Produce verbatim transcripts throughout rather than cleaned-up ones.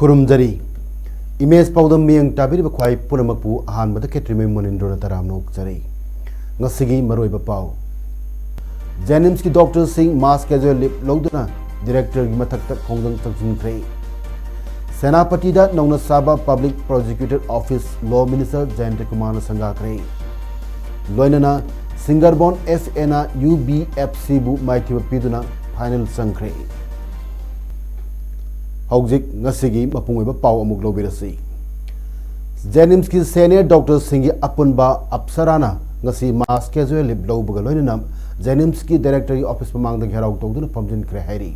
ꯈꯨꯔꯨꯝꯖꯔꯤ꯫ Image ꯄꯥꯎꯗꯝ ꯃꯤꯠꯌꯦꯡ ꯇꯥꯕꯤꯔꯤꯕ ꯈ꯭ꯋꯥꯏ ꯄꯨꯝꯅꯃꯛꯄꯨ ꯑꯍꯥꯟꯕꯗ ꯈꯦꯇ꯭ꯔꯤꯃꯌꯨꯝ ꯃꯣꯅꯤꯟꯗ꯭ꯔꯣꯅ ꯇꯔꯥꯝꯅ ꯑꯣꯛꯆꯔꯤ꯫ ꯉꯁꯤꯒꯤ ꯃꯔꯨꯑꯣꯏꯕ ꯄꯥꯎ꯫ ꯖꯦꯅꯤꯝꯁꯀꯤ ꯗꯣꯛꯇꯔꯁꯤꯡ ꯃꯥꯁ ꯀꯦꯖꯨꯋꯦꯜ ꯂꯤꯞ ꯂꯧꯗꯨꯅ ꯗꯤꯔꯦꯛꯇꯔꯒꯤ ꯃꯊꯛꯇ ꯈꯣꯡꯖꯪ ꯆꯪꯁꯤꯟꯈ꯭ꯔꯦ꯫ ꯁꯦꯅꯥꯄꯇꯤꯗ ꯅꯧꯅ ꯁꯥꯕ ꯄꯕ꯭ꯂꯤꯛ ꯄ꯭ꯔꯣꯁꯤꯀ꯭ꯌꯨꯇꯔ ꯑꯣꯐꯤꯁ ꯂꯣ ꯃꯤꯅꯤꯁꯇꯔ ꯖꯌꯟꯇ ꯀꯨꯃꯥꯔꯅ ꯁꯪꯒꯥꯈ꯭ꯔꯦ꯫ ꯂꯣꯏꯅꯅ ꯁꯤꯡꯒꯔꯕꯣꯟ ꯑꯦꯐ ꯑꯦꯅ ꯌꯨ ꯕꯤ ꯑꯦꯐ ꯁꯤꯕꯨ ꯃꯥꯏꯊꯤꯕ ꯄꯤꯗꯨꯅ ꯐꯥꯏꯅꯦꯜ ꯆꯪꯈ꯭ꯔꯦ꯫ ꯍꯧꯖꯤꯛ ꯉꯁꯤꯒꯤ ꯃꯄꯨꯡ ꯑꯣꯏꯕ ꯄꯥꯎ ꯑꯃꯨꯛ ꯂꯧꯕꯤꯔꯁꯤ꯫ ꯖꯦꯅꯤꯝꯁꯀꯤ ꯁꯦꯅꯤꯌꯔ ꯗꯣꯛꯇꯔꯁꯤꯡꯒꯤ ꯑꯄꯨꯟꯕ ꯑꯞꯁꯔꯥꯅ ꯉꯁꯤ ꯃꯥꯁ ꯀꯦꯖꯨꯋꯦꯜ ꯂꯤꯞ ꯂꯧꯕꯒ ꯂꯣꯏꯅꯅ ꯖꯦꯅꯤꯝꯁꯀꯤ ꯗꯥꯏꯔꯦꯛꯇꯔꯒꯤ ꯑꯣꯐꯤꯁ ꯃꯃꯥꯡꯗ ꯘꯦꯔꯥꯎ ꯇꯧꯗꯨꯅ ꯐꯝꯖꯤꯟꯈ꯭ꯔꯦ ꯍꯥꯏꯔꯤ꯫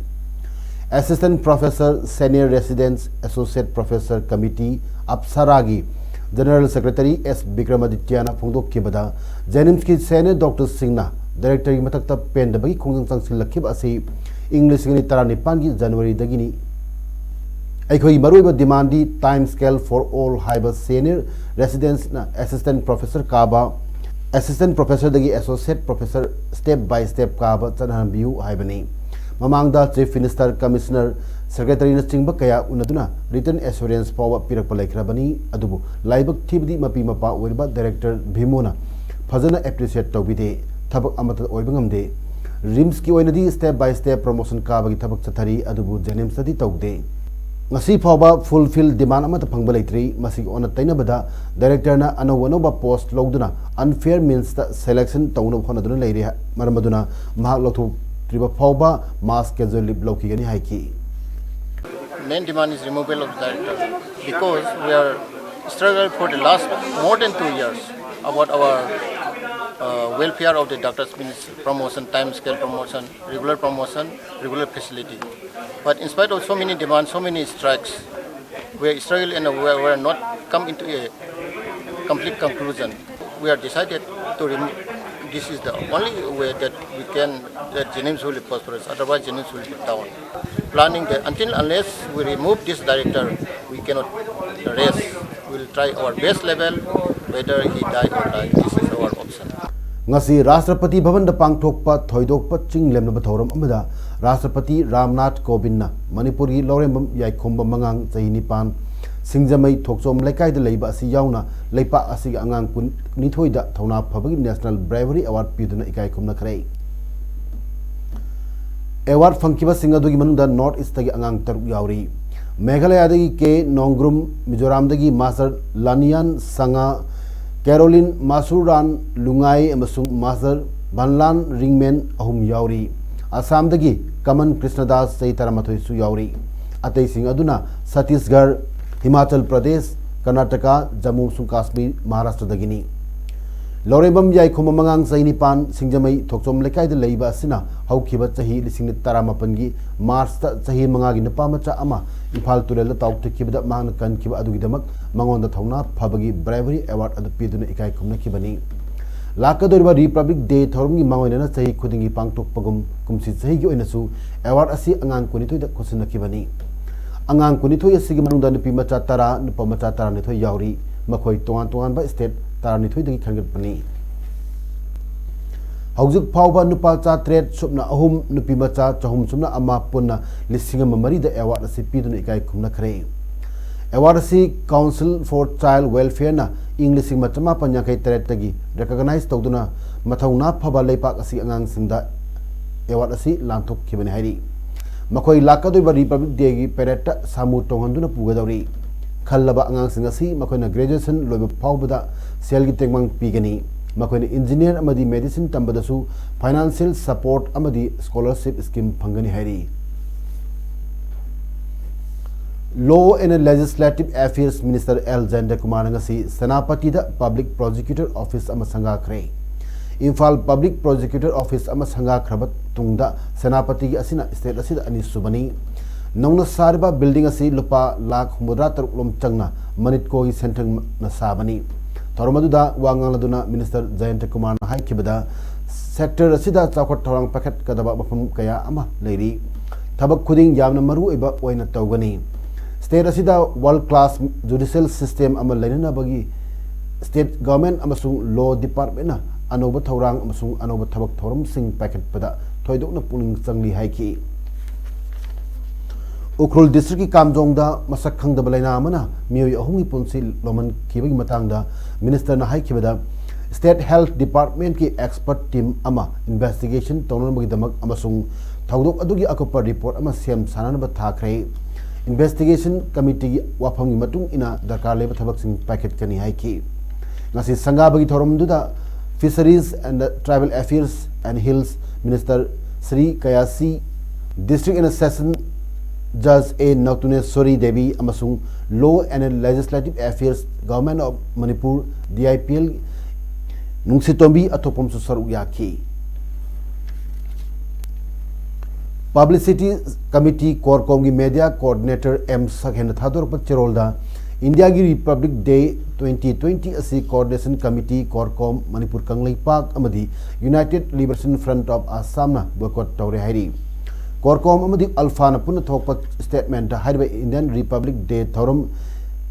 Assistant professor, senior resident, associate professor committee, ꯑꯞꯁꯔꯥꯒꯤ ꯖꯦꯅꯔꯦꯜ ꯁꯦꯀ꯭ꯔꯦꯇꯔꯤ ꯑꯦꯁ ꯕꯤꯀ꯭ꯔꯃꯥꯗꯤꯇ꯭ꯌꯅ ꯐꯣꯡꯗꯣꯛꯈꯤꯕꯗ, ꯖꯦꯅꯤꯝꯁꯀꯤ ꯁꯦꯅꯤꯌꯔ ꯗꯣꯛꯇꯔꯁꯤꯡꯅ ꯗꯥꯏꯔꯦꯛꯇꯔꯒꯤ ꯃꯊꯛꯇ ꯄꯦꯟꯗꯕꯒꯤ ꯈꯣꯡꯖꯪ ꯆꯪꯁꯤꯜꯂꯛꯈꯤꯕ ꯑꯁꯤ ꯏꯪ ꯂꯤꯁꯤꯡ ꯑꯅꯤ ꯇꯔꯥꯅꯤꯄꯥꯟꯒꯤ ꯖꯅꯋꯥꯔꯤꯗꯒꯤꯅꯤ꯫ ꯑꯩꯈꯣꯏꯒꯤ ꯃꯔꯨꯑꯣꯏꯕ ꯗꯤꯃꯥꯟꯗꯤ Time Scale for All ꯍꯥꯏꯕ ꯁꯦꯅꯤꯌꯔ ꯔꯦꯁꯤꯗꯦꯟꯠꯅ ꯑꯦꯁꯤꯁꯇꯦꯟꯠ ꯄ꯭ꯔꯣꯐꯦꯁꯔ ꯀꯥꯕ, ꯑꯦꯁꯤꯁꯇꯦꯟꯠ ꯄ꯭ꯔꯣꯐꯦꯁꯔꯗꯒꯤ associate professor step by step ꯀꯥꯕ ꯆꯠꯅꯍꯟꯕꯤꯌꯨ ꯍꯥꯏꯕꯅꯤ꯫ ꯃꯃꯥꯡꯗ ꯆꯤꯐ ꯃꯤꯅꯤꯁꯇꯔ, ꯀꯃꯤꯁꯅꯔ, ꯁꯦꯀ꯭ꯔꯦꯇꯔꯤꯅꯆꯤꯡꯕ ꯀꯌꯥ ꯎꯅꯗꯨꯅ written assurance ꯐꯥꯎꯕ ꯄꯤꯔꯛꯄ ꯂꯩꯈ꯭ꯔꯕꯅꯤ꯫ ꯑꯗꯨꯕꯨ ꯂꯥꯏꯕꯛ ꯊꯤꯕꯗꯤ ꯃꯄꯤ ꯃꯄꯥ ꯑꯣꯏꯔꯤꯕ ꯗꯥꯏꯔꯦꯛꯇꯔ ꯚꯤꯃꯣꯅ ꯐꯖꯅ appreciate ꯇꯧꯕꯤꯗꯦ꯫ ꯊꯕꯛ ꯑꯃꯠꯇ ꯑꯣꯏꯕ ꯉꯝꯗꯦ꯫ ꯔꯤꯝꯁꯀꯤ ꯑꯣꯏꯅꯗꯤ step by step promotion ꯀꯥꯕꯒꯤ ꯊꯕꯛ ꯆꯠꯊꯔꯤ, ꯑꯗꯨꯕꯨ ꯖꯦꯅꯤꯝꯁꯇꯗꯤ ꯇꯧꯗꯦ꯫ ꯉꯁꯤ ꯐꯥꯎꯕ fulfil demand ꯑꯃꯠꯇ ꯐꯪꯕ ꯂꯩꯇ꯭ꯔꯤ꯫ ꯃꯁꯤꯒꯤ ꯑꯣꯟꯅ ꯇꯩꯅꯕꯗ ꯗꯥꯏꯔꯦꯛꯇꯔꯅ ꯑꯅꯧ ꯑꯅꯧꯕ post ꯂꯧꯗꯨꯅ unfair meansꯇ selection ꯇꯧꯅꯕ ꯍꯣꯠꯅꯗꯨꯅ ꯂꯩꯔꯤ꯫ ꯃꯔꯝ ꯑꯗꯨꯅ ꯃꯍꯥꯛ ꯂꯧꯊꯣꯛꯇ꯭ꯔꯤꯕ ꯐꯥꯎꯕ mass casual leave ꯂꯧꯈꯤꯒꯅꯤ ꯍꯥꯏꯈꯤ꯫ Main demand is removal of the director because we are struggle for the last more than two years about our Uh, welfare of the doctors means promotion, time scale promotion, regular promotion, regular facility. But in spite of so many demands, so many strikes, we are struggling and we are, we are not come into a complete conclusion. We are decided to remove. This is the only way that we can, that Jennings will be prosperous. Otherwise, Jennings will be down. Planning that until unless we remove this director, we cannot rest. We will try our best level, whether he die or die. This is our option. ꯉꯁꯤ ꯔꯥꯁꯇ꯭ꯔꯄꯇꯤ ꯚꯕꯟꯗ ꯄꯥꯡꯊꯣꯛꯄ ꯊꯣꯏꯗꯣꯛꯄ ꯆꯤꯡ ꯂꯦꯝꯅꯕ ꯊꯧꯔꯝ ꯑꯃꯗ ꯔꯥꯁꯇ꯭ꯔꯄꯇꯤ ꯔꯥꯝꯅꯥꯊ ꯀꯣꯕꯤꯟꯗꯅ ꯃꯅꯤꯄꯨꯔꯒꯤ ꯂꯧꯔꯦꯝꯕꯝ ꯌꯥꯏꯈꯣꯝꯕ ꯃꯉꯥꯡ ꯆꯍꯤ ꯅꯤꯄꯥꯟ ꯁꯤꯡꯖꯃꯩ ꯊꯣꯛꯆꯣꯝ ꯂꯩꯀꯥꯏꯗ ꯂꯩꯕ ꯑꯁꯤ ꯌꯥꯎꯅ ꯂꯩꯄꯥꯛ ꯑꯁꯤꯒꯤ ꯑꯉꯥꯡ ꯀꯨꯟꯅꯤꯊꯣꯏꯗ ꯊꯧꯅꯥ ꯐꯕꯒꯤ National Bravery Award ꯄꯤꯗꯨꯅ ꯏꯀꯥꯏ ꯈꯨꯝꯅꯈ꯭ꯔꯦ꯫ Award ꯐꯪꯈꯤꯕꯁꯤꯡ ꯑꯗꯨꯒꯤ ꯃꯅꯨꯡꯗ North Eastꯇꯒꯤ ꯑꯉꯥꯡ ꯇꯔꯨꯛ ꯌꯥꯎꯔꯤ꯫ ꯃꯦꯘꯥꯂꯌꯥꯗꯒꯤ ꯀꯦ ꯅꯣꯡꯒ꯭ꯔꯨꯝ, ꯃꯤꯖꯣꯔꯥꯝꯗꯒꯤ ꯃꯥꯁꯇꯔ ꯂꯥꯅꯤꯌꯥꯟ ꯁꯉꯥ, ꯀꯦꯔꯣꯂꯤꯟ ꯃꯥꯁꯨꯔꯥꯟ ꯂꯨꯉꯥꯏ ꯑꯃꯁꯨꯡ ꯃꯥꯁꯇꯔ ꯚꯟꯂꯥꯟ ꯔꯤꯡꯃꯦꯟ ꯑꯍꯨꯝ ꯌꯥꯎꯔꯤ꯫ ꯑꯁꯥꯝꯗꯒꯤ ꯀꯃꯟ ꯀ꯭ꯔꯤꯁꯅꯗꯥꯁ ꯆꯍꯤ ꯇꯔꯥꯃꯥꯊꯣꯏꯁꯨ ꯌꯥꯎꯔꯤ꯫ ꯑꯇꯩꯁꯤꯡ ꯑꯗꯨꯅ ꯁꯇꯤꯁꯒꯔ, ꯍꯤꯃꯥꯆꯜ ꯄ꯭ꯔꯗꯦꯁ, ꯀꯔꯅꯥꯇꯀꯥ, ꯖꯝꯃꯨ ꯑꯃꯁꯨꯡ ꯀꯥꯁꯃꯤꯔ, ꯃꯍꯥꯔꯥꯁꯇ꯭ꯔꯗꯒꯤꯅꯤ꯫ ꯂꯧꯔꯦꯝꯕꯝ ꯌꯥꯏꯈꯣꯝꯕ ꯃꯉꯥꯡ ꯆꯍꯤ ꯅꯤꯄꯥꯟ ꯁꯤꯡꯖꯃꯩ ꯊꯣꯛꯆꯣꯝ ꯂꯩꯀꯥꯏꯗ ꯂꯩꯕ ꯑꯁꯤꯅ ꯍꯧꯈꯤꯕ ꯆꯍꯤ ꯂꯤꯁꯤꯡ ꯇꯔꯥꯃꯥꯄꯟꯒꯤ ꯃꯥꯔꯆꯇ ꯆꯍꯤ ꯃꯉꯥꯒꯤ ꯅꯨꯄꯥ ꯃꯆꯥ ꯑꯃ ꯏꯝꯐꯥꯜ ꯇꯨꯔꯦꯜꯗ ꯇꯥꯎꯊꯈꯤꯕꯗ ꯃꯍꯥꯛꯅ ꯀꯟꯈꯤꯕ ꯑꯗꯨꯒꯤꯗꯃꯛ ꯃꯉꯣꯟꯗ ꯊꯧꯅꯥ ꯐꯕꯒꯤ Bravery Award ꯑꯗꯨ ꯄꯤꯗꯨꯅ ꯏꯀꯥꯏ ꯈꯨꯝꯅꯈꯤꯕꯅꯤ꯫ ꯂꯥꯛꯀꯗꯧꯔꯤꯕ Republic Day ꯊꯧꯔꯝꯒꯤ ꯃꯥꯡꯑꯣꯏꯅꯅ ꯆꯍꯤ ꯈꯨꯗꯤꯡꯒꯤ ꯄꯥꯡꯊꯣꯛꯄꯒꯨꯝ ꯀꯨꯝꯁꯤ ꯆꯍꯤꯒꯤ ꯑꯣꯏꯅꯁꯨ award ꯑꯁꯤ ꯑꯉꯥꯡ ꯀꯨꯟꯅꯤꯊꯣꯏꯗ ꯈꯨꯠꯁꯤꯟꯅꯈꯤꯕꯅꯤ꯫ ꯑꯉꯥꯡ ꯀꯨꯟꯅꯤꯊꯣꯏ ꯑꯁꯤꯒꯤ ꯃꯅꯨꯡꯗ ꯅꯨꯄꯤ ꯃꯆꯥ ꯇꯔꯥ, ꯅꯨꯄꯥ ꯃꯆꯥ ꯇꯔꯥꯅꯤꯊꯣꯏ ꯌꯥꯎꯔꯤ꯫ ꯃꯈꯣꯏ ꯇꯣꯉꯥꯟ ꯇꯣꯉꯥꯟꯕ state ꯇꯔꯥꯅꯤꯊꯣꯏꯗꯒꯤ ꯈꯟꯒꯠꯄꯅꯤ꯫ ꯍꯧꯖꯤꯛ ꯐꯥꯎꯕ ꯅꯨꯄꯥ ꯆꯥꯇ꯭ꯔꯦꯠ ꯁꯨꯞꯅ ꯑꯍꯨꯝ, ꯅꯨꯄꯤ ꯃꯆꯥ ꯆꯍꯨꯝ ꯁꯨꯞꯅ ꯑꯃ, ꯄꯨꯟꯅ ꯂꯤꯁꯤꯡ ꯑꯃ ꯃꯔꯤꯗ award ꯑꯁꯤ ꯄꯤꯗꯨꯅ ꯏꯀꯥꯏ ꯈꯨꯝꯅꯈ꯭ꯔꯦ꯫ Award ꯑꯁꯤ Council for Child Welfareꯅ ꯏꯪ ꯂꯤꯁꯤꯡ ꯑꯃ ꯆꯃꯥꯄꯟ ꯌꯥꯡꯈꯩ ꯇꯔꯦꯠꯇꯒꯤ recognize ꯇꯧꯗꯨꯅ ꯃꯊꯧꯅꯥ ꯐꯕ ꯂꯩꯄꯥꯛ ꯑꯁꯤꯒꯤ ꯑꯉꯥꯡꯁꯤꯡꯗ award ꯑꯁꯤ ꯂꯥꯟꯊꯣꯛꯈꯤꯕꯅꯤ ꯍꯥꯏꯔꯤ꯫ ꯃꯈꯣꯏ ꯂꯥꯛꯀꯗꯧꯔꯤꯕ Republic Dayꯒꯤ paradeꯇ ꯁꯥꯃꯨ ꯇꯣꯡꯍꯟꯗꯨꯅ ꯄꯨꯒꯗꯧꯔꯤ꯫ ꯈꯜꯂꯕ ꯑꯉꯥꯡꯁꯤꯡ ꯑꯁꯤ ꯃꯈꯣꯏꯅ graduation ꯂꯣꯏꯕ ꯐꯥꯎꯕꯗ ꯁꯦꯜꯒꯤ ꯇꯦꯡꯕꯥꯡ ꯄꯤꯒꯅꯤ꯫ ꯃꯈꯣꯏꯅ engineer ꯑꯃꯗꯤ medicine ꯇꯝꯕꯗꯁꯨ financial support ꯑꯃꯗꯤ scholarship scheme ꯐꯪꯒꯅꯤ ꯍꯥꯏꯔꯤ꯫ Law and Legislative Affairs Minister L ꯖꯌꯟꯇꯀꯨꯃꯥꯔꯅ ꯉꯁꯤ ꯁꯦꯅꯥꯄꯇꯤꯗ Public Prosecutor Office ꯑꯃ ꯁꯪꯒꯥꯈ꯭ꯔꯦ꯫ ꯏꯝꯐꯥꯜ ꯄꯕ꯭ꯂꯤꯛ ꯄ꯭ꯔꯣꯁꯤꯀ꯭ꯌꯨꯇꯔ ꯑꯣꯐꯤꯁ ꯑꯃ ꯁꯪꯒꯥꯈ꯭ꯔꯕ ꯇꯨꯡꯗ ꯁꯦꯅꯥꯄꯇꯤꯒꯤ ꯑꯁꯤꯅ ꯁ꯭ꯇꯦꯠ ꯑꯁꯤꯗ ꯑꯅꯤꯁꯨꯕꯅꯤ꯫ ꯅꯧꯅ ꯁꯥꯔꯤꯕ ꯕꯤꯜꯗꯤꯡ ꯑꯁꯤ ꯂꯨꯄꯥ ꯂꯥꯈ ꯍꯨꯝꯐꯨꯇꯔꯥ ꯇꯔꯨꯛ ꯂꯣꯝ ꯆꯪꯅ ꯃꯅꯤꯠꯀꯣꯒꯤ ꯁꯦꯟꯊꯪꯅ ꯁꯥꯕꯅꯤ꯫ ꯊꯧꯔꯝ ꯑꯗꯨꯗ ꯋꯥ ꯉꯥꯡꯂꯗꯨꯅ ꯃꯤꯅꯤꯁꯇꯔ ꯖꯌꯟꯇ ꯀꯨꯃꯥꯔꯅ ꯍꯥꯏꯈꯤꯕꯗ, ꯁꯦꯛꯇꯔ ꯑꯁꯤꯗ ꯆꯥꯎꯈꯠ ꯊꯧꯔꯥꯡ ꯄꯥꯏꯈꯠꯀꯗꯕ ꯃꯐꯝ ꯀꯌꯥ ꯑꯃ ꯂꯩꯔꯤ꯫ ꯊꯕꯛ ꯈꯨꯗꯤꯡ ꯌꯥꯝꯅ ꯃꯔꯨ ꯑꯣꯏꯕ ꯑꯣꯏꯅ ꯇꯧꯒꯅꯤ꯫ ꯁ꯭ꯇꯦꯠ ꯑꯁꯤꯗ ꯋꯥꯔꯜ ꯀ꯭ꯂꯥꯁ ꯖꯨꯗꯤꯁꯤꯌꯦꯜ ꯁꯤꯁꯇꯦꯝ ꯑꯃ ꯂꯩꯅꯅꯕꯒꯤ ꯁ꯭ꯇꯦꯠ ꯒꯚꯔꯟꯃꯦꯟꯠ ꯑꯃꯁꯨꯡ ꯂꯣ ꯗꯤꯄꯥꯔꯠꯃꯦꯟꯠꯅ ꯑꯅꯧꯕ ꯊꯧꯔꯥꯡ ꯑꯃꯁꯨꯡ ꯑꯅꯧꯕ ꯊꯕꯛ ꯊꯧꯔꯝꯁꯤꯡ ꯄꯥꯏꯈꯠꯄꯗ ꯊꯣꯏꯗꯣꯛꯅ ꯄꯨꯛꯅꯤꯡ ꯆꯪꯂꯤ ꯍꯥꯏꯈꯤ꯫ ꯎꯈ꯭ꯔꯨꯜ ꯗꯤꯁꯇ꯭ꯔꯤꯛꯀꯤ ꯀꯥꯝꯖꯣꯡꯗ ꯃꯁꯛ ꯈꯪꯗꯕ ꯂꯥꯏꯅꯥ ꯑꯃꯅ ꯃꯤꯑꯣꯏ ꯑꯍꯨꯝꯒꯤ ꯄꯨꯟꯁꯤ ꯂꯧꯃꯟꯈꯤꯕꯒꯤ ꯃꯇꯥꯡꯗ ꯃꯤꯅꯤꯁꯇꯔꯅ ꯍꯥꯏꯈꯤꯕꯗ, ꯁ꯭ꯇꯦꯠ ꯍꯦꯜꯊ ꯗꯤꯄꯥꯔꯠꯃꯦꯟꯠꯀꯤ ꯑꯦꯛꯁꯄꯔꯠ ꯇꯤꯝ ꯑꯃ ꯏꯟꯚꯦꯁꯇꯤꯒꯦꯁꯟ ꯇꯧꯅꯅꯕꯒꯤꯗꯃꯛ ꯑꯃꯁꯨꯡ ꯊꯧꯗꯣꯛ ꯑꯗꯨꯒꯤ ꯑꯀꯨꯞꯄ ꯔꯤꯄꯣꯔꯠ ꯑꯃ ꯁꯦꯝ ꯁꯥꯅꯅꯕ ꯊꯥꯈ꯭ꯔꯦ꯫ ꯏꯟꯚꯦꯁꯇꯤꯒꯦꯁꯟ ꯀꯃꯤꯇꯤꯒꯤ ꯋꯥꯐꯝꯒꯤ ꯃꯇꯨꯡ ꯏꯟꯅ ꯗꯔꯀꯥꯔ ꯂꯩꯕ ꯊꯕꯛꯁꯤꯡ ꯄꯥꯏꯈꯠꯀꯅꯤ ꯍꯥꯏꯈꯤ꯫ ꯉꯁꯤ ꯁꯪꯒꯥꯕꯒꯤ ꯊꯧꯔꯝꯗꯨꯗ Fisheries and Tribal Affairs and Hills Minister Shri ꯀꯌꯥꯁꯤ, District and Session Judge ꯑꯦ ꯅꯧꯇꯨꯅꯦꯁꯣꯔꯤ ꯗꯦꯕꯤ ꯑꯃꯁꯨꯡ Law and Legislative Affairs, Government of Manipur, D I P L, ꯅꯨꯡꯁꯤꯇꯣꯝꯕꯤ ꯑꯊꯣꯛꯄꯝꯁꯨ ꯁꯔꯨꯛ ꯌꯥꯈꯤ꯫ ꯄꯕ꯭ꯂꯤꯁꯤꯇꯤ ꯀꯃꯤꯇꯤ ꯀꯣꯔꯀꯣꯝꯒꯤ ꯃꯦꯗꯤꯌꯥ ꯀꯣꯑꯣꯔꯗꯤꯅꯦꯇꯔ ꯑꯦꯝ ꯁꯛꯍꯦꯟꯅ ꯊꯥꯗꯣꯔꯛꯄ ꯆꯦꯔꯣꯜꯗ, ꯏꯟꯗꯤꯌꯥꯒꯤ ꯔꯤꯄꯕ꯭ꯂꯤꯛ ꯗꯦ ꯇ꯭ꯋꯦꯟꯇꯤ ꯇ꯭ꯋꯦꯟꯇꯤ ꯑꯁꯤ ꯀꯣꯑꯣꯔꯗꯤꯅꯦꯁꯟ ꯀꯃꯤꯇꯤ ꯀꯣꯔꯀꯣꯝ, ꯃꯅꯤꯄꯨꯔ ꯀꯪꯂꯩꯄꯥꯛ ꯑꯃꯗꯤ ꯌꯨꯅꯥꯏꯇꯦꯗ ꯂꯤꯕꯔꯦꯁꯟ ꯐ꯭ꯔꯟꯠ ꯑꯣꯐ ꯑꯁꯥꯝꯅ ꯕꯣꯏꯀꯣꯠ ꯇꯧꯔꯦ ꯍꯥꯏꯔꯤ꯫ ꯀꯣꯔꯀꯣꯝ ꯑꯃꯗꯤ ꯑꯜꯐꯥꯅ ꯄꯨꯟꯅ ꯊꯣꯛꯄ ꯁ꯭ꯇꯦꯠꯃꯦꯟꯠꯇ ꯍꯥꯏꯔꯤꯕ ꯏꯟꯗꯤꯌꯥꯟ ꯔꯤꯄꯕ꯭ꯂꯤꯛ ꯗꯦ ꯊꯧꯔꯝ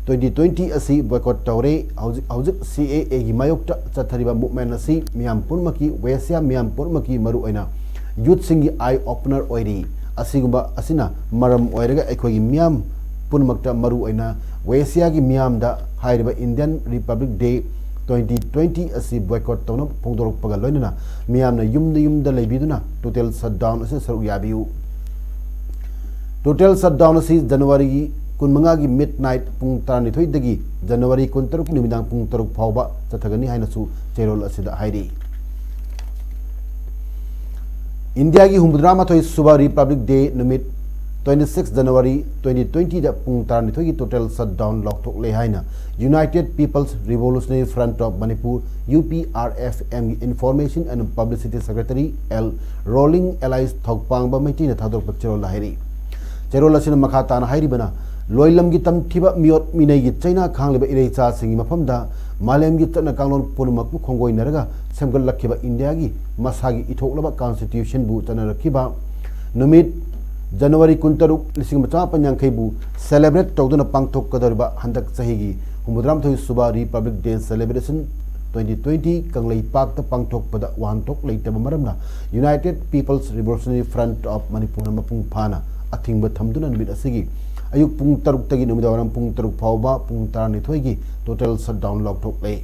ꯇ꯭ꯋꯦꯟꯇꯤ ꯇ꯭ꯋꯦꯟꯇꯤ ꯑꯁꯤ ꯕꯣꯏꯀꯣꯠ ꯇꯧꯔꯦ꯫ ꯍꯧꯖꯤꯛ, ꯍꯧꯖꯤꯛ ꯁꯤ ꯑꯦ ꯑꯦꯒꯤ ꯃꯥꯌꯣꯛꯇ ꯆꯠꯊꯔꯤꯕ ꯃꯨꯚꯃꯦꯟꯠ ꯑꯁꯤ ꯃꯤꯌꯥꯝ ꯄꯨꯝꯅꯃꯛꯀꯤ, ꯋꯦꯁꯤꯌꯥ ꯃꯤꯌꯥꯝ ꯄꯨꯝꯅꯃꯛꯀꯤ, ꯃꯔꯨꯑꯣꯏꯅ ꯌꯨꯠꯁꯤꯡꯒꯤ ꯑꯥꯏ ꯑꯣꯄꯅꯔ ꯑꯣꯏꯔꯤ꯫ ꯑꯁꯤꯒꯨꯝꯕ ꯑꯁꯤꯅ ꯃꯔꯝ ꯑꯣꯏꯔꯒ ꯑꯩꯈꯣꯏꯒꯤ ꯃꯤꯌꯥꯝ ꯄꯨꯝꯅꯃꯛꯇ, ꯃꯔꯨꯑꯣꯏꯅ ꯋꯦꯁꯤꯌꯥꯒꯤ ꯃꯤꯌꯥꯝꯗ ꯍꯥꯏꯔꯤꯕ Indian republic Day twenty twenty ꯑꯁꯤ ꯕꯣꯏꯀꯣꯠ ꯇꯧꯅꯕ ꯐꯣꯡꯗꯣꯔꯛꯄꯒ ꯂꯣꯏꯅꯅ ꯃꯤꯌꯥꯝꯅ ꯌꯨꯝꯗ ꯌꯨꯝꯗ ꯂꯩꯕꯤꯗꯨꯅ ꯇꯣꯇꯦꯜ ꯁꯠꯗꯥꯎꯟ ꯑꯁꯤꯗ ꯁꯔꯨꯛ ꯌꯥꯕꯤꯌꯨ꯫ ꯇꯣꯇꯦꯜ ꯁꯠꯗꯥꯎꯟ ꯑꯁꯤ ꯖꯅꯋꯥꯔꯤꯒꯤ ꯀꯨꯟꯃꯉꯥꯒꯤ ꯃꯤꯗ ꯅꯥꯏꯠ ꯄꯨꯡ ꯇꯔꯥꯅꯤꯊꯣꯏꯗꯒꯤ ꯖꯅꯋꯥꯔꯤ ꯀꯨꯟꯇꯔꯨꯛꯀꯤ ꯅꯨꯃꯤꯗꯥꯡ ꯄꯨꯡ ꯇꯔꯨꯛ ꯐꯥꯎꯕ ꯆꯠꯊꯒꯅꯤ ꯍꯥꯏꯅꯁꯨ ꯆꯦꯔꯣꯜ ꯑꯁꯤꯗ ꯍꯥꯏꯔꯤ꯫ ꯏꯟꯗꯤꯌꯥꯒꯤ ꯍꯨꯝꯐꯨꯇꯔꯥ ꯃꯥꯊꯣꯏ ꯁꯨꯕ ꯔꯤꯄꯕ꯭ꯂꯤꯛ ꯗꯦ ꯅꯨꯃꯤꯠ twenty six January twenty twenty ꯗ ꯄꯨꯡ ꯇꯔꯥꯅꯤꯊꯣꯏꯒꯤ total shutdown ꯂꯥꯎꯊꯣꯛꯂꯦ ꯍꯥꯏꯅ United People's Revolutionary Front of Manipur, U P R F M ꯒꯤ Information and Publicity Secretary L Rolling alias ꯊꯧꯄꯥꯡꯕ ꯃꯩꯇꯩꯅ ꯊꯥꯗꯣꯔꯛꯄ ꯆꯦꯔꯣꯜꯗ ꯍꯥꯏꯔꯤ꯫ ꯆꯦꯔꯣꯜ ꯑꯁꯤꯅ ꯃꯈꯥ ꯇꯥꯅ ꯍꯥꯏꯔꯤꯕꯅ, ꯂꯣꯏꯂꯝꯒꯤ ꯇꯝꯊꯤꯕ ꯃꯤꯑꯣꯠ ꯃꯤꯅꯩꯒꯤ ꯆꯩꯅꯥ ꯈꯥꯡꯂꯤꯕ ꯏꯔꯩꯆꯥꯁꯤꯡꯒꯤ ꯃꯐꯝꯗ ꯃꯥꯂꯦꯝꯒꯤ ꯆꯠꯅ ꯀꯥꯡꯂꯣꯟ ꯄꯨꯝꯅꯃꯛꯄꯨ ꯈꯣꯡꯒꯣꯏꯅꯔꯒ ꯁꯦꯝꯒꯠꯂꯛꯈꯤꯕ ꯏꯟꯗꯤꯌꯥꯒꯤ ꯃꯁꯥꯒꯤ ꯏꯊꯣꯛꯂꯕ constitution ꯕꯨ ꯆꯠꯅꯔꯛꯈꯤꯕ ꯅꯨꯃꯤꯠ January ꯀꯨꯟꯇꯔꯨꯛ, ꯂꯤꯁꯤꯡ ꯑꯃ ꯆꯃꯥꯄꯟ ꯌꯥꯡꯈꯩꯕꯨ celebrate ꯇꯧꯗꯨꯅ ꯄꯥꯡꯊꯣꯛꯀꯗꯧꯔꯤꯕ ꯍꯟꯗꯛ ꯆꯍꯤꯒꯤ ꯍꯨꯝꯐꯨꯇꯔꯥꯃꯥꯊꯣꯏ ꯁꯨꯕ Republic Day celebration twenty twenty ꯀꯪꯂꯩꯄꯥꯛꯇ ꯄꯥꯡꯊꯣꯛꯄꯗ ꯋꯥꯍꯟꯊꯣꯛ ꯂꯩꯇꯕ ꯃꯔꯝꯅ United People's Revolutionary Front of Manipurꯅ ꯃꯄꯨꯡ ꯐꯥꯅ ꯑꯊꯤꯡꯕ ꯊꯝꯗꯨꯅ ꯅꯨꯃꯤꯠ ꯑꯁꯤꯒꯤ ꯑꯌꯨꯛ ꯄꯨꯡ ꯇꯔꯨꯛꯇꯒꯤ ꯅꯨꯃꯤꯗꯥꯡꯋꯥꯏꯔꯝ ꯄꯨꯡ ꯇꯔꯨꯛ ꯐꯥꯎꯕ ꯄꯨꯡ ꯇꯔꯥꯅꯤꯊꯣꯏꯒꯤ total shutdown ꯂꯥꯎꯊꯣꯛꯂꯦ꯫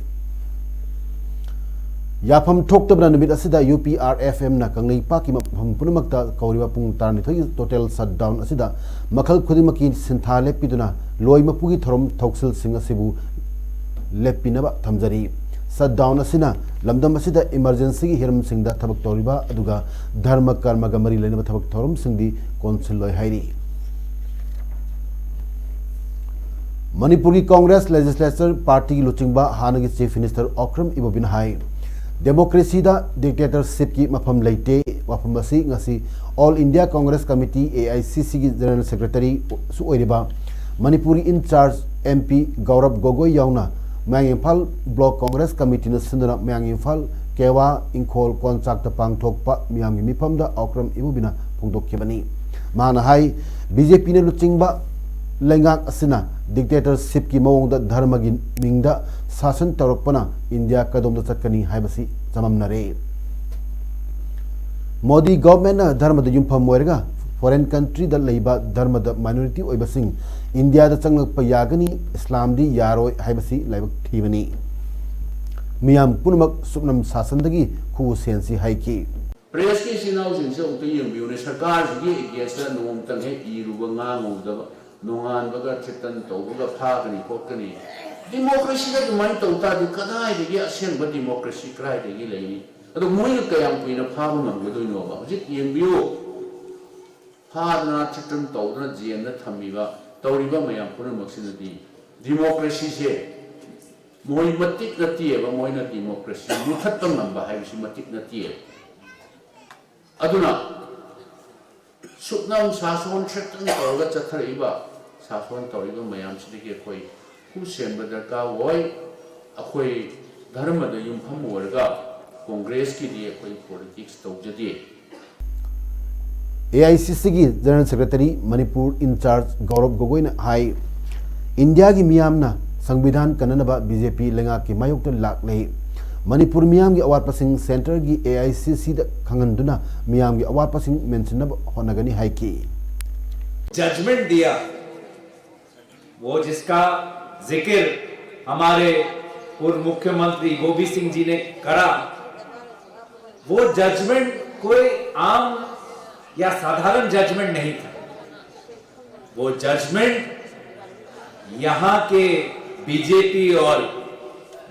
ꯌꯥꯐꯝ ꯊꯣꯛꯇꯕꯅ ꯅꯨꯃꯤꯠ ꯑꯁꯤꯗ U P R F M ꯅ ꯀꯪꯂꯩꯄꯥꯛꯀꯤ ꯃꯐꯝ ꯄꯨꯝꯅꯃꯛꯇ ꯀꯧꯔꯤꯕ ꯄꯨꯡ ꯇꯔꯥꯅꯤꯊꯣꯏꯒꯤ total shutdown ꯑꯁꯤꯗ ꯃꯈꯜ ꯈꯨꯗꯤꯡꯃꯛꯀꯤ ꯁꯤꯟꯊꯥ ꯂꯦꯞꯄꯤꯗꯨꯅ ꯂꯣꯏ ꯃꯄꯨꯒꯤ ꯊꯧꯔꯝ ꯊꯧꯁꯤꯜꯁꯤꯡ ꯑꯁꯤꯕꯨ ꯂꯦꯞꯄꯤꯅꯕ ꯊꯝꯖꯔꯤ꯫ Shutdown ꯑꯁꯤꯅ ꯂꯝꯗꯝ ꯑꯁꯤꯗ emergencyꯒꯤ ꯍꯤꯔꯝꯁꯤꯡꯗ ꯊꯕꯛ ꯇꯧꯔꯤꯕ ꯑꯗꯨꯒ ꯙꯔꯃ ꯀꯔꯃꯒ ꯃꯔꯤ ꯂꯩꯅꯕ ꯊꯕꯛ ꯊꯧꯔꯝꯁꯤꯡꯗꯤ ꯀꯣꯟꯁꯤꯜꯂꯣꯏ ꯍꯥꯏꯔꯤ꯫ ꯃꯅꯤꯄꯨꯔꯒꯤ Congress Legislature Partyꯒꯤ ꯂꯨꯆꯤꯡꯕ ꯍꯥꯟꯅꯒꯤ Chief Minister ꯑꯣꯀ꯭ꯔꯝ ꯏꯕꯣꯕꯤꯅ ꯍꯥꯏ, democracyꯗ dictatorshipꯀꯤ ꯃꯐꯝ ꯂꯩꯇꯦ꯫ ꯋꯥꯐꯝ ꯑꯁꯤ ꯉꯁꯤ All India Congress Committee, A I C Cꯒꯤ General Secretary ꯁꯨ ꯑꯣꯏꯔꯤꯕ ꯃꯅꯤꯄꯨꯔꯒꯤ in charge M P ꯒꯧꯔꯕ ꯒꯣꯒꯣꯏ ꯌꯥꯎꯅ ꯃꯌꯥꯡ ꯏꯝꯐꯥꯜ Block Congress Committeeꯅ ꯁꯤꯟꯗꯨꯅ ꯃꯌꯥꯡ ꯏꯝꯐꯥꯜ ꯀꯦꯋꯥ ꯏꯪꯈꯣꯜ ꯀꯣꯟꯆꯥꯛꯇ ꯄꯥꯡꯊꯣꯛꯄ ꯃꯤꯌꯥꯝꯒꯤ ꯃꯤꯐꯝꯗ ꯑꯣꯀ꯭ꯔꯝ ꯏꯕꯣꯕꯤꯅ ꯐꯣꯡꯗꯣꯛꯈꯤꯕꯅꯤ꯫ ꯃꯍꯥꯛꯅ ꯍꯥꯏ, B J Pꯅ ꯂꯨꯆꯤꯡꯕ ꯂꯩꯉꯥꯛ ꯑꯁꯤꯅ dictatorshipꯀꯤ ꯃꯑꯣꯡꯗ ꯙꯔꯃꯒꯤ ꯃꯤꯡꯗ ꯁꯥꯁꯟ ꯇꯧꯔꯛꯄꯅ ꯏꯟꯗꯤꯌꯥ ꯀꯗꯣꯝꯗ ꯆꯠꯀꯅꯤ ꯍꯥꯏꯕꯁꯤ ꯆꯃꯝꯅꯔꯦ꯫ ꯃꯣꯗꯤ governmentꯅ ꯙꯔꯃꯗ ꯌꯨꯝꯐꯝ ꯑꯣꯏꯔꯒ foreign countryꯗ ꯂꯩꯕ ꯙꯔꯃꯗ minority ꯑꯣꯏꯕꯁꯤꯡ ꯏꯟꯗꯤꯌꯥꯗ ꯆꯪꯂꯛꯄ ꯌꯥꯒꯅꯤ, ꯏꯁꯂꯥꯝꯗꯤ ꯌꯥꯔꯣꯏ ꯍꯥꯏꯕꯁꯤ ꯂꯥꯏꯕꯛ ꯊꯤꯕꯅꯤ꯫ ꯃꯤꯌꯥꯝ ꯄꯨꯝꯅꯃꯛ ꯁꯨꯞꯅꯝ ꯁꯥꯁꯟꯗꯒꯤ ꯈꯨꯑꯨ ꯁꯦꯟꯁꯤ ꯍꯥꯏꯈꯤ꯫ Pressꯀꯤ ꯏꯆꯤꯟ ꯏꯅꯥꯎꯁꯤꯡꯁꯦ ꯑꯃꯨꯛꯇ ꯌꯦꯡꯕꯤꯌꯨꯅꯦ, ꯁꯔꯀꯥꯔꯁꯤꯒꯤ againstꯇ ꯅꯣꯡꯃꯇꯪ ꯍꯦꯛ ꯏꯔꯨꯕ, ꯉꯥꯡꯉꯨꯗꯕ, ꯅꯣꯡꯉꯥꯟꯕꯒ threaten ꯇꯧꯕꯒ ꯐꯥꯒꯅꯤ ꯈꯣꯠꯀꯅꯤ꯫ Democracyꯗ ꯑꯗꯨꯃꯥꯏꯅ ꯇꯧ ꯇꯥꯔꯗꯤ ꯀꯗꯥꯏꯗꯒꯤ ꯑꯁꯦꯡꯕ democracy ꯀꯗꯥꯏꯗꯒꯤ ꯂꯩꯅꯤ? ꯑꯗꯣ ꯃꯣꯏꯅ ꯀꯌꯥꯝ ꯀꯨꯏꯅ ꯐꯥꯕ ꯉꯝꯒꯗꯣꯏꯅꯣꯕ? ꯍꯧꯖꯤꯛ ꯌꯦꯡꯕꯤꯌꯨ, ꯐꯥꯗꯅ ꯊ꯭ꯔꯦꯇꯟ ꯇꯧꯗꯨꯅ ꯖꯦꯜꯗ ꯊꯝꯃꯤꯕ, ꯇꯧꯔꯤꯕ ꯃꯌꯥꯝ ꯄꯨꯝꯅꯃꯛꯁꯤꯅꯗꯤ ꯗꯤꯃꯣꯀ꯭ꯔꯦꯁꯤꯁꯦ ꯃꯣꯏ ꯃꯇꯤꯛ ꯅꯠꯇꯦꯕ, ꯃꯣꯏꯅ ꯗꯤꯃꯣꯀ꯭ꯔꯦꯁꯤ ꯃꯨꯊꯠꯄ ꯉꯝꯕ ꯍꯥꯏꯕꯁꯤ ꯃꯇꯤꯛ ꯅꯠꯇꯦꯕ꯫ ꯑꯗꯨꯅ ꯁꯨꯞꯅꯝ ꯁꯥꯁꯣꯟ ꯊ꯭ꯔꯦꯇꯟ ꯇꯧꯔꯒ ꯆꯠꯊꯔꯛꯏꯕ, ꯁꯥꯁꯣꯟ ꯇꯧꯔꯤꯕ ꯃꯌꯥꯝꯁꯤꯗꯒꯤ ꯑꯩꯈꯣꯏ ꯈꯨ ꯁꯦꯝꯕ ꯗꯔꯀꯥꯔ ꯑꯣꯏ꯫ ꯑꯩꯈꯣꯏ ꯙꯔꯃꯗ ꯌꯨꯝꯐꯝ ꯑꯣꯏꯔꯒ ꯀꯣꯡꯒ꯭ꯔꯦꯁꯀꯤꯗꯤ ꯑꯩꯈꯣꯏ ꯄꯣꯂꯤꯇꯤꯛꯁ ꯇꯧꯖꯗꯦ꯫ AICCꯒꯤ General Secretary Manipur in charge Gaurav ꯒꯣꯒꯣꯏꯅ ꯍꯥꯏ, ꯏꯟꯗꯤꯌꯥꯒꯤ ꯃꯤꯌꯥꯝꯅ ꯁꯪꯕꯤꯙꯥꯟ ꯀꯟꯅꯅꯕ BJP ꯂꯩꯉꯥꯛꯀꯤ ꯃꯥꯌꯣꯛꯇ ꯂꯥꯛꯂꯦ꯫ ꯃꯅꯤꯄꯨꯔ ꯃꯤꯌꯥꯝꯒꯤ ꯑꯋꯥꯠꯄꯁꯤꯡ centreꯒꯤ AICCꯗ ꯈꯪꯍꯟꯗꯨꯅ ꯃꯤꯌꯥꯝꯒꯤ ꯑꯋꯥꯠꯄꯁꯤꯡ ꯃꯦꯟꯁꯤꯟꯅꯕ ꯍꯣꯠꯅꯒꯅꯤ ꯍꯥꯏꯈꯤ꯫ जजमेंट दिया, वो जिसका जिक्र हमारे पूर्व मुख्यमंत्री गोविंद सिंह जी ने करा, वो जजमेंट कोई आम या साधारण जजमेंट नहीं था। वो जजमेंट यहाँ के बीजेपी और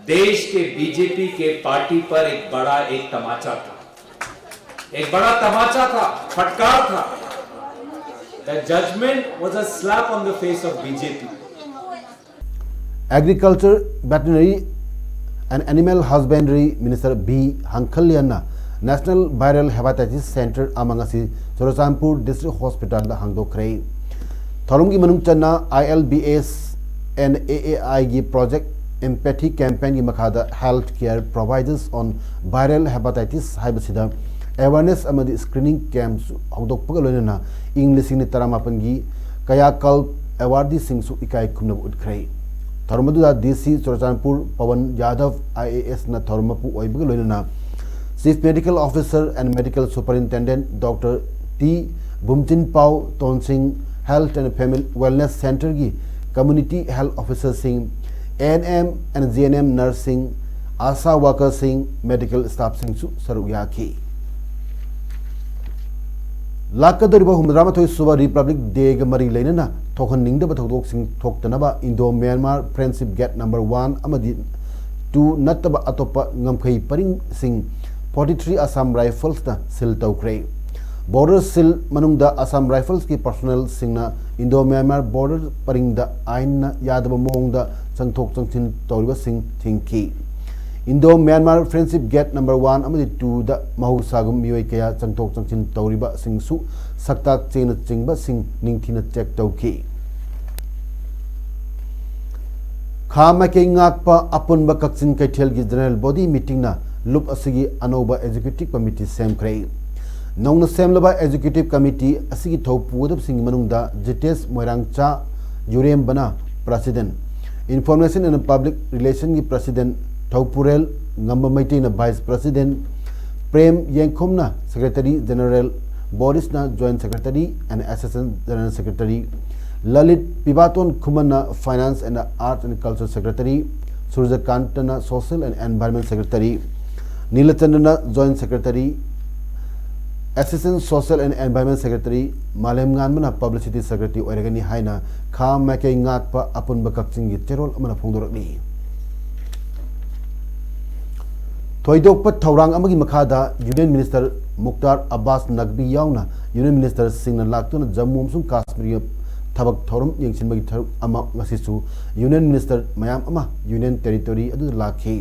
देश के बीजेपी के पार्टी पर एक बड़ा एक तमाचा था, एक बड़ा तमाचा था, फटकार था। The judgment was a slap on the face of BJP. Agriculture, Veterinary and Animal Husbandry Minister B Hangkhalyanna National Viral Hepatitis Center ꯑꯃ ꯉꯁꯤ ꯆꯨꯔꯆꯥꯟꯄꯨꯔ District Hospitalꯗ ꯍꯥꯡꯗꯣꯛꯈ꯭ꯔꯦ꯫ ꯊꯧꯔꯝꯒꯤ ꯃꯅꯨꯡ ꯆꯟꯅ ILBS and AAIꯒꯤ Project Empathy Campaignꯒꯤ ꯃꯈꯥꯗ Health Care Providers on Viral Hepatitis ꯍꯥꯏꯕꯁꯤꯗ awareness ꯑꯃꯗꯤ screening campꯁꯨ ꯍꯧꯗꯣꯛꯄꯒ ꯂꯣꯏꯅꯅ ꯏꯪ ꯂꯤꯁꯤꯡ ꯇꯔꯥꯃꯥꯄꯟꯒꯤ ꯀꯌꯥꯀꯜꯞ ꯑꯦꯋꯥꯔꯗꯤꯁꯤꯡꯁꯨ ꯏꯀꯥꯏ ꯈꯨꯝꯅꯕ ꯎꯠꯈ꯭ꯔꯦ꯫ ꯊꯧꯔꯝ ꯑꯗꯨꯗ DC ꯆꯨꯔꯆꯥꯟꯄꯨꯔ ꯄꯋꯟ ꯌꯥꯗꯕ IASꯅ ꯊꯧꯔꯝ ꯃꯄꯨ ꯑꯣꯏꯕꯒ ꯂꯣꯏꯅꯅ Chief Medical Officer and Medical Superintendent Doctor T ꯕꯨꯝꯆꯤꯟꯄꯥꯎ ꯇꯣꯟꯁꯤꯡ, Health and Family Wellness Centreꯒꯤ Community Health Officerꯁꯤꯡ, ANM and GNM nurseꯁꯤꯡ, ASHA workerꯁꯤꯡ, medical staffꯁꯤꯡꯁꯨ ꯁꯔꯨꯛ ꯌꯥꯈꯤ꯫ ꯂꯥꯛꯀꯗꯧꯔꯤꯕ ꯍꯨꯝꯐꯨꯇꯔꯥꯃꯥꯊꯣꯏ ꯁꯨꯕ Republic Dayꯒ ꯃꯔꯤ ꯂꯩꯅꯅ ꯊꯣꯛꯍꯟꯅꯤꯡꯗꯕ ꯊꯧꯗꯣꯛꯁꯤꯡ ꯊꯣꯛꯇꯅꯕ Indo Myanmar Friendship Gate number one ꯑꯃꯗꯤ two ꯅꯠꯇꯕ ꯑꯇꯣꯞꯄ ꯉꯝꯈꯩ ꯄꯔꯤꯡꯁꯤꯡ forty three Assam Riflesꯅ seal ꯇꯧꯈ꯭ꯔꯦ꯫ Border seal ꯃꯅꯨꯡꯗ Assam Riflesꯀꯤ personnelꯁꯤꯡꯅ Indo-Myanmar border ꯄꯔꯤꯡꯗ ꯑꯥꯏꯟꯅ ꯌꯥꯗꯕ ꯃꯑꯣꯡꯗ ꯆꯪꯊꯣꯛ ꯆꯪꯁꯤꯟ ꯇꯧꯔꯤꯕꯁꯤꯡ ꯊꯤꯡꯈꯤ꯫ Indo-Myanmar Friendship Gate number one ꯑꯃꯗꯤ twoꯗ ꯃꯍꯧꯁꯥꯒꯨꯝ ꯃꯤꯑꯣꯏ ꯀꯌꯥ ꯆꯪꯊꯣꯛ ꯆꯪꯁꯤꯟ ꯇꯧꯔꯤꯕꯁꯤꯡꯁꯨ ꯁꯛꯇꯥꯛ ꯆꯦꯅꯆꯤꯡꯕꯁꯤꯡ ꯅꯤꯡꯊꯤꯅ check ꯇꯧꯈꯤ꯫ ꯈꯥ ꯃꯥꯏꯀꯩ ꯉꯥꯛꯄ ꯑꯄꯨꯟꯕ ꯀꯛꯆꯤꯡ ꯀꯩꯊꯦꯜꯒꯤ general body meetingꯅ ꯂꯨꯞ ꯑꯁꯤꯒꯤ ꯑꯅꯧꯕ executive committee ꯁꯦꯝꯈ꯭ꯔꯦ꯫ ꯅꯧꯅ ꯁꯦꯝꯂꯕ executive committee ꯑꯁꯤꯒꯤ ꯊꯧ ꯄꯨꯒꯗꯕꯁꯤꯡꯒꯤ ꯃꯅꯨꯡꯗ ꯖꯤꯇꯦꯁ ꯃꯣꯏꯔꯥꯡꯆꯥ ꯌꯨꯔꯦꯝꯕꯅ president, information and public relationꯒꯤ president ꯊꯧꯄꯨꯔꯦꯜ ꯉꯝꯕ ꯃꯩꯇꯩꯅ vice president, Prem ꯌꯦꯡꯈꯣꯝꯅ secretary general, ꯕꯣꯔꯤꯁꯅ joint secretary and assistant general secretary, Lalit ꯄꯤꯕꯥꯇꯣꯟ ꯈꯨꯃꯟꯅ finance and arts and culture secretary, ꯁꯨꯔꯖꯀꯥꯟꯇꯅ social and environment secretary, ꯅꯤꯂꯆꯟꯗ꯭ꯔꯅ joint secretary, assistant social and environment secretary, ꯃꯥꯂꯦꯝꯉꯥꯟꯕꯅ publicity secretary ꯑꯣꯏꯔꯒꯅꯤ ꯍꯥꯏꯅ ꯈꯥ ꯃꯥꯏꯀꯩ ꯉꯥꯛꯄ ꯑꯄꯨꯟꯕ ꯀꯛꯆꯤꯡꯒꯤ ꯆꯦꯔꯣꯜ ꯑꯃꯅ ꯐꯣꯡꯗꯣꯔꯛꯂꯤ꯫ ꯊꯣꯏꯗꯣꯛꯄ ꯊꯧꯔꯥꯡ ꯑꯃꯒꯤ ꯃꯈꯥꯗ Union Minister ꯃꯨꯛꯇꯥꯔ ꯑꯕꯥꯁ ꯅꯛꯕꯤ ꯌꯥꯎꯅ Union Ministerꯁꯤꯡꯅ ꯂꯥꯛꯇꯨꯅ ꯖꯝꯃꯨ ꯑꯃꯁꯨꯡ ꯀꯥꯁꯃꯤꯔꯒꯤ ꯊꯕꯛ ꯊꯧꯔꯝ ꯌꯦꯡꯁꯤꯟꯕꯒꯤ ꯊꯧꯔꯝ ꯑꯃ ꯉꯁꯤꯁꯨ Union Minister ꯃꯌꯥꯝ ꯑꯃ Union Territory ꯑꯗꯨꯗ ꯂꯥꯛꯈꯤ꯫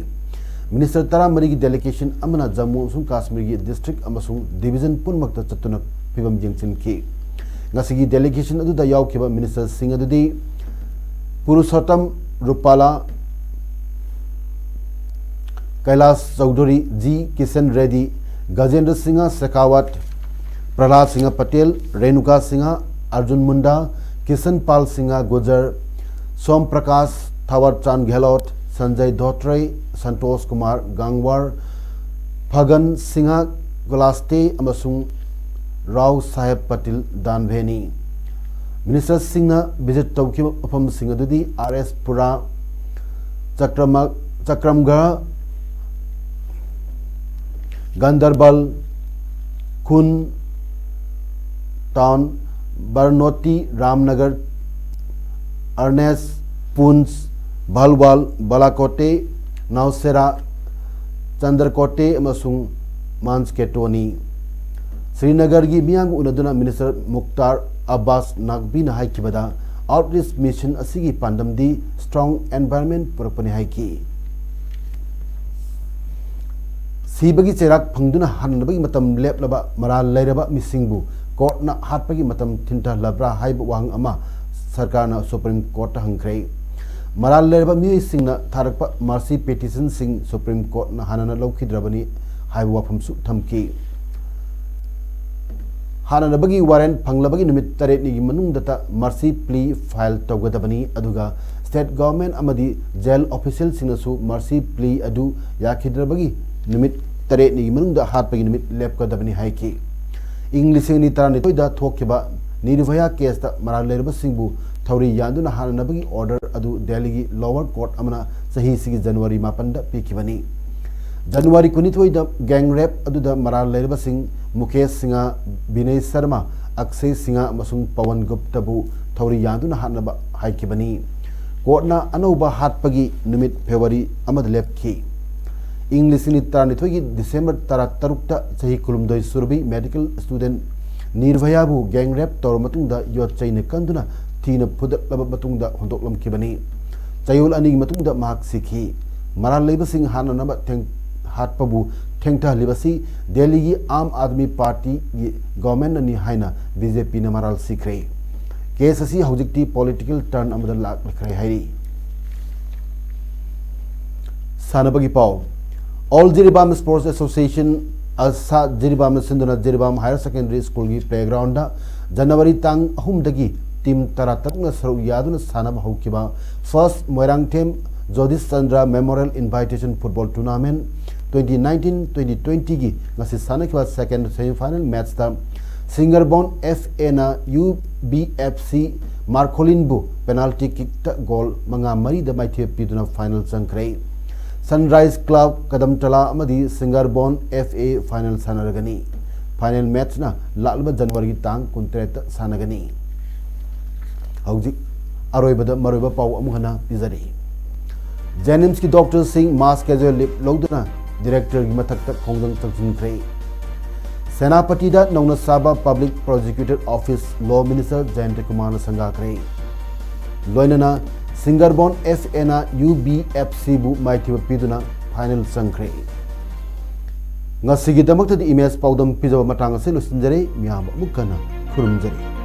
Minister ꯇꯔꯥꯃꯔꯤꯒꯤ delegation ꯑꯃꯅ ꯖꯝꯃꯨ ꯑꯃꯁꯨꯡ ꯀꯥꯁꯃꯤꯔꯒꯤ district ꯑꯃꯁꯨꯡ division ꯄꯨꯝꯅꯃꯛꯇ ꯆꯠꯇꯨꯅ ꯐꯤꯕꯝ ꯌꯦꯡꯁꯤꯟꯈꯤ꯫ ꯉꯁꯤꯒꯤ delegation ꯑꯗꯨꯗ ꯌꯥꯎꯈꯤꯕ ministerꯁꯤꯡ ꯑꯗꯨꯗꯤ ꯄꯨꯔꯨꯁꯣꯠꯇꯝ ꯔꯨꯄꯥꯂꯥ, ꯀꯩꯂꯥꯁ ꯆꯧꯙꯨꯔꯤ, ꯖꯤ ꯀꯤꯁꯟ ꯔꯦꯗꯤ, ꯒꯖꯦꯟꯗ꯭ꯔ ꯁꯤꯡꯍ ꯁꯦꯈꯥꯋꯠ, ꯄ꯭ꯔꯍꯂꯥꯗ ꯁꯤꯡꯍ ꯄꯇꯦꯜ, ꯔꯦꯅꯨꯀꯥ ꯁꯤꯡꯍ, ꯑꯔꯖꯨꯟ ꯃꯨꯟꯗꯥ, ꯀꯤꯁꯟ ꯄꯥꯜ ꯁꯤꯡꯍ ꯒꯨꯖꯔ, ꯁꯣꯝ ꯄ꯭ꯔꯀꯥꯁ, ꯊꯥꯋꯔ ꯆꯥꯟꯗ ꯒꯦꯍꯂꯣꯠ, ꯁꯟꯖꯌ ꯙꯣꯇ꯭ꯔꯦ, ꯁꯟꯇꯣꯁ ꯀꯨꯃꯥꯔ ꯒꯥꯡꯋꯥꯔ, ꯐꯒꯟ ꯁꯤꯡꯍ ꯒꯣꯂꯥꯁꯇꯦ ꯑꯃꯁꯨꯡ ꯔꯥꯎ ꯁꯥꯍꯦꯕ ꯄꯇꯤꯜ ꯗꯥꯟꯚꯦꯅꯤ꯫ Ministerꯁꯤꯡꯅ visit ꯇꯧꯈꯤꯕ ꯃꯐꯝꯁꯤꯡ ꯑꯗꯨꯗꯤ ꯑꯥꯔ ꯑꯦꯁ ꯄꯨꯔꯥ, ꯆꯀ꯭ꯔꯃ-, ꯆꯀ꯭ꯔꯝꯒꯔ, ꯒꯟꯗꯔꯕꯜ, ꯈꯨꯟ ꯇꯥꯎꯟ, ꯕꯔꯅꯣꯇꯤ, ꯔꯥꯝꯅꯒꯔ, ꯑꯔꯅꯦꯁ, ꯄꯨꯟꯁ, ꯚꯜꯋꯥꯜ, ꯕꯥꯂꯥꯀꯣꯇꯦ, ꯅꯥꯎꯁꯦꯔꯥ, ꯆꯟꯗ꯭ꯔꯀꯣꯇꯦ ꯑꯃꯁꯨꯡ ꯃꯥꯟꯁꯀꯦꯇꯣꯅꯤ꯫ ꯁ꯭ꯔꯤꯅꯒꯔꯒꯤ ꯃꯤꯌꯥꯝꯒ ꯎꯅꯗꯨꯅ ꯃꯤꯅꯤꯁꯇꯔ ꯃꯨꯛꯇꯥꯔ ꯑꯕꯥꯁ ꯅꯥꯛꯕꯤꯅ ꯍꯥꯏꯈꯤꯕꯗ, ꯑꯥꯎꯠꯔꯤꯆ ꯃꯤꯁꯟ ꯑꯁꯤꯒꯤ ꯄꯥꯟꯗꯝꯗꯤ ꯁ꯭ꯇ꯭ꯔꯣꯡ ꯑꯦꯟꯚꯥꯏꯔꯟꯃꯦꯟ ꯄꯨꯔꯛꯄꯅꯤ ꯍꯥꯏꯈꯤ꯫ ꯁꯤꯕꯒꯤ ꯆꯩꯔꯥꯛ ꯐꯪꯗꯨꯅ ꯍꯥꯠꯅꯅꯕꯒꯤ ꯃꯇꯝ ꯂꯦꯞꯂꯕ ꯃꯔꯥꯜ ꯂꯩꯔꯕ ꯃꯤꯁꯤꯡꯕꯨ ꯀꯣꯔꯠꯅ ꯍꯥꯠꯄꯒꯤ ꯃꯇꯝ ꯊꯤꯟꯊꯍꯜꯂꯕ꯭ꯔꯥ ꯍꯥꯏꯕ ꯋꯥꯍꯪ ꯑꯃ ꯁꯔꯀꯥꯔꯅ ꯁꯨꯄ꯭ꯔꯤꯝ ꯀꯣꯔꯠꯇ ꯍꯪꯈ꯭ꯔꯦ꯫ ꯃꯔꯥꯜ ꯂꯩꯔꯕ ꯃꯤꯑꯣꯏꯁꯤꯡꯅ ꯊꯥꯔꯛꯄ ꯃꯥꯔꯁꯤ ꯄꯤꯇꯤꯁꯟꯁꯤꯡ ꯁꯨꯄ꯭ꯔꯤꯝ ꯀꯣꯔꯠꯅ ꯍꯥꯟꯅꯅ ꯂꯧꯈꯤꯗ꯭ꯔꯕꯅꯤ ꯍꯥꯏꯕ ꯋꯥꯐꯝꯁꯨ ꯊꯝꯈꯤ꯫ ꯍꯥꯟꯅꯅꯕꯒꯤ ꯋꯥꯔꯦꯟ ꯐꯪꯂꯕꯒꯤ ꯅꯨꯃꯤꯠ ꯇꯔꯦꯠꯅꯤꯒꯤ ꯃꯅꯨꯡꯗꯇ ꯃꯥꯔꯁꯤ ꯄ꯭ꯂꯤ ꯐꯥꯏꯜ ꯇꯧꯒꯗꯕꯅꯤ, ꯑꯗꯨꯒ ꯁ꯭ꯇꯦꯠ ꯒꯚꯔꯟꯃꯦꯟꯠ ꯑꯃꯗꯤ ꯖꯦꯜ ꯑꯣꯐꯤꯁꯤꯌꯦꯜꯁꯤꯡꯅꯁꯨ ꯃꯥꯔꯁꯤ ꯄ꯭ꯂꯤ ꯑꯗꯨ ꯌꯥꯈꯤꯗ꯭ꯔꯕꯒꯤ ꯅꯨꯃꯤꯠ ꯇꯔꯦꯠꯅꯤꯒꯤ ꯃꯅꯨꯡꯗ ꯍꯥꯠꯄꯒꯤ ꯅꯨꯃꯤꯠ ꯂꯦꯞꯀꯗꯕꯅꯤ ꯍꯥꯏꯈꯤ꯫ ꯏꯪ ꯂꯤꯁꯤꯡ ꯑꯅꯤ ꯇꯔꯥꯅꯤꯊꯣꯏꯗ ꯊꯣꯛꯈꯤꯕ ꯅꯤꯔꯚꯌꯥ ꯀꯦꯁꯇ ꯃꯔꯥꯜ ꯂꯩꯔꯕꯁꯤꯡꯕꯨ ꯊꯧꯔꯤ ꯌꯥꯟꯗꯨꯅ ꯍꯥꯠꯅꯅꯕꯒꯤ ꯑꯣꯔꯗꯔ ꯑꯗꯨ ꯗꯦꯜꯂꯤꯒꯤ ꯂꯣꯋꯔ ꯀꯣꯔꯠ ꯑꯃꯅ ꯆꯍꯤꯁꯤꯒꯤ ꯖꯅꯋꯥꯔꯤ ꯃꯥꯄꯟꯗ ꯄꯤꯈꯤꯕꯅꯤ꯫ ꯖꯅꯋꯥꯔꯤ ꯀꯨꯟꯅꯤꯊꯣꯏꯗ ꯒꯦꯡ ꯔꯦꯞ ꯑꯗꯨꯗ ꯃꯔꯥꯜ ꯂꯩꯔꯕꯁꯤꯡ ꯃꯨꯀꯦꯁ ꯁꯤꯡꯍ, ꯕꯤꯅꯦꯁ ꯁꯔꯃ, ꯑꯛꯁꯦ ꯁꯤꯡꯍ ꯑꯃꯁꯨꯡ ꯄꯋꯟ ꯒꯨꯞꯇꯕꯨ ꯊꯧꯔꯤ ꯌꯥꯟꯗꯨꯅ ꯍꯥꯠꯅꯕ ꯍꯥꯏꯈꯤꯕꯅꯤ꯫ ꯀꯣꯔꯠꯅ ꯑꯅꯧꯕ ꯍꯥꯠꯄꯒꯤ ꯅꯨꯃꯤꯠ ꯐꯦꯕ꯭ꯔꯨꯋꯥꯔꯤ ꯑꯃꯗ ꯂꯦꯞꯈꯤ꯫ ꯏꯪ ꯂꯤꯁꯤꯡ ꯑꯅꯤ ꯇꯔꯥꯅꯤꯊꯣꯏꯒꯤ ꯗꯤꯁꯦꯝꯕꯔ ꯇꯔꯥꯇꯔꯨꯛꯇ ꯆꯍꯤ ꯀꯨꯟꯍꯨꯝꯗꯣꯏ ꯁꯨꯔꯕꯤ ꯃꯦꯗꯤꯀꯦꯜ ꯁ꯭ꯇꯨꯗꯦꯟꯠ ꯅꯤꯔꯚꯌꯥꯕꯨ ꯒꯦꯡ ꯔꯦꯞ ꯇꯧꯔꯕ ꯃꯇꯨꯡꯗ ꯌꯣꯠ ꯆꯩꯅ ꯀꯟꯗꯨꯅ ꯊꯤꯅ ꯐꯨꯗꯠꯂꯕ ꯃꯇꯨꯡꯗ ꯍꯨꯟꯗꯣꯛꯂꯝꯈꯤꯕꯅꯤ꯫ ꯆꯌꯣꯜ ꯑꯅꯤꯒꯤ ꯃꯇꯨꯡꯗ ꯃꯍꯥꯛ ꯁꯤꯈꯤ꯫ ꯃꯔꯥꯜ ꯂꯩꯕꯁꯤꯡ ꯍꯥꯠꯅꯅꯕ ꯊꯦꯡ-, ꯍꯥꯠꯄꯕꯨ ꯊꯦꯡꯊꯍꯜꯂꯤꯕꯁꯤ ꯗꯦꯜꯂꯤꯒꯤ ꯑꯥꯝ ꯑꯥꯗꯃꯤ ꯄꯥꯔꯇꯤꯒꯤ ꯒꯚꯔꯟꯃꯦꯟꯠꯅꯅꯤ ꯍꯥꯏꯅ ꯕꯤ ꯖꯦ ꯄꯤꯅ ꯃꯔꯥꯜ ꯁꯤꯈ꯭ꯔꯦ꯫ ꯀꯦꯁ ꯑꯁꯤ ꯍꯧꯖꯤꯛꯇꯤ ꯄꯣꯂꯤꯇꯤꯀꯦꯜ ꯇꯔꯟ ꯑꯃꯗ ꯂꯥꯛꯂꯈ꯭ꯔꯦ ꯍꯥꯏꯔꯤ꯫ ꯁꯥꯟꯅꯕꯒꯤ ꯄꯥꯎ꯫ ꯑꯣꯜ ꯖꯤꯔꯤꯕꯥꯝ ꯁ꯭ꯄꯣꯔꯠꯁ ꯑꯦꯁꯣꯁꯤꯌꯦꯁꯟ, ꯑꯜꯁꯥ ꯖꯤꯔꯤꯕꯥꯝꯅ ꯁꯤꯟꯗꯨꯅ ꯖꯤꯔꯤꯕꯥꯝ ꯍꯥꯌꯔ ꯁꯦꯀꯦꯟꯗꯔꯤ ꯁ꯭ꯀꯨꯜꯒꯤ ꯄ꯭ꯂꯦꯒ꯭ꯔꯥꯎꯟꯗ ꯖꯅꯋꯥꯔꯤ ꯇꯥꯡ ꯑꯍꯨꯝꯗꯒꯤ ꯇꯤꯝ ꯇꯔꯥꯇꯔꯨꯛꯅ ꯁꯔꯨꯛ ꯌꯥꯗꯨꯅ ꯁꯥꯟꯅꯕ ꯍꯧꯈꯤꯕ first Moirangthem Jodish Chandra memorial invitation football tournament twenty nineteen twenty ꯇ꯭ꯋꯦꯟꯇꯤꯒꯤ ꯉꯁꯤ ꯁꯥꯟꯅꯈꯤꯕ ꯁꯦꯀꯦꯟ ꯁꯦꯃꯤꯐꯥꯏꯅꯦꯜ ꯃꯦꯠꯆꯇ ꯁꯤꯡꯒꯔꯕꯣꯟ ꯑꯦꯐ ꯑꯦꯅ ꯌꯨ ꯕꯤ ꯑꯦꯐ ꯁꯤ ꯃꯥꯔꯈꯣꯂꯤꯟꯕꯨ ꯄꯦꯅꯥꯜꯇꯤ ꯀꯤꯛꯇ ꯒꯣꯜ ꯃꯉꯥ ꯃꯔꯤꯗ ꯃꯥꯏꯊꯤꯕ ꯄꯤꯗꯨꯅ ꯐꯥꯏꯅꯦꯜ ꯆꯪꯈ꯭ꯔꯦ꯫ ꯁꯟꯔꯥꯏꯖ ꯀ꯭ꯂꯕ ꯀꯗꯝꯇꯂꯥ ꯑꯃꯗꯤ ꯁꯤꯡꯒꯔꯕꯣꯟ ꯑꯦꯐ ꯑꯦ ꯐꯥꯏꯅꯦꯜ ꯁꯥꯟꯅꯔꯒꯅꯤ꯫ ꯐꯥꯏꯅꯦꯜ ꯃꯦꯠꯆꯅ ꯂꯥꯛꯂꯤꯕ ꯖꯅꯋꯥꯔꯤꯒꯤ ꯇꯥꯡ ꯀꯨꯟꯇꯔꯦꯠꯇ ꯁꯥꯟꯅꯒꯅꯤ꯫ ꯍꯧꯖꯤꯛ ꯑꯔꯣꯏꯕꯗ ꯃꯔꯨꯑꯣꯏꯕ ꯄꯥꯎ ꯑꯃꯨꯛ ꯍꯟꯅ ꯄꯤꯖꯔꯤ꯫ ꯖꯦꯅꯤꯝꯁꯀꯤ ꯗꯣꯛꯇꯔꯁꯤꯡ ꯃꯥꯁ ꯀꯦꯖꯨꯋꯦꯜ ꯂꯤꯞ ꯂꯧꯗꯨꯅ ꯗꯤꯔꯦꯛꯇꯔꯒꯤ ꯃꯊꯛꯇ ꯈꯣꯡꯖꯪ ꯆꯪꯁꯤꯟꯈ꯭ꯔꯦ꯫ ꯁꯦꯅꯥꯄꯇꯤꯗ ꯅꯧꯅ ꯁꯥꯕ Public Prosecutor Office Law Minister ꯖꯌꯟꯇ ꯀꯨꯃꯥꯔꯅ ꯁꯪꯒꯥꯈ꯭ꯔꯦ꯫ ꯂꯣꯏꯅꯅ ꯁꯤꯡꯒꯔꯕꯣꯟ ꯑꯦꯐ ꯑꯦꯅ ꯌꯨ ꯕꯤ ꯑꯦꯐ ꯁꯤꯕꯨ ꯃꯥꯏꯊꯤꯕ ꯄꯤꯗꯨꯅ ꯐꯥꯏꯅꯦꯜ ꯆꯪꯈ꯭ꯔꯦ꯫ ꯉꯁꯤꯒꯤꯗꯃꯛꯇꯗꯤ ꯏꯃꯦꯖ ꯄꯥꯎꯗꯝ ꯄꯤꯖꯕ ꯃꯇꯥꯡ ꯑꯁꯤ ꯂꯣꯏꯁꯤꯟꯖꯔꯦ꯫ ꯃꯤꯌꯥꯝ ꯑꯃꯨꯛ ꯍꯟꯅ ꯈꯨꯔꯨꯝꯖꯔꯤ꯫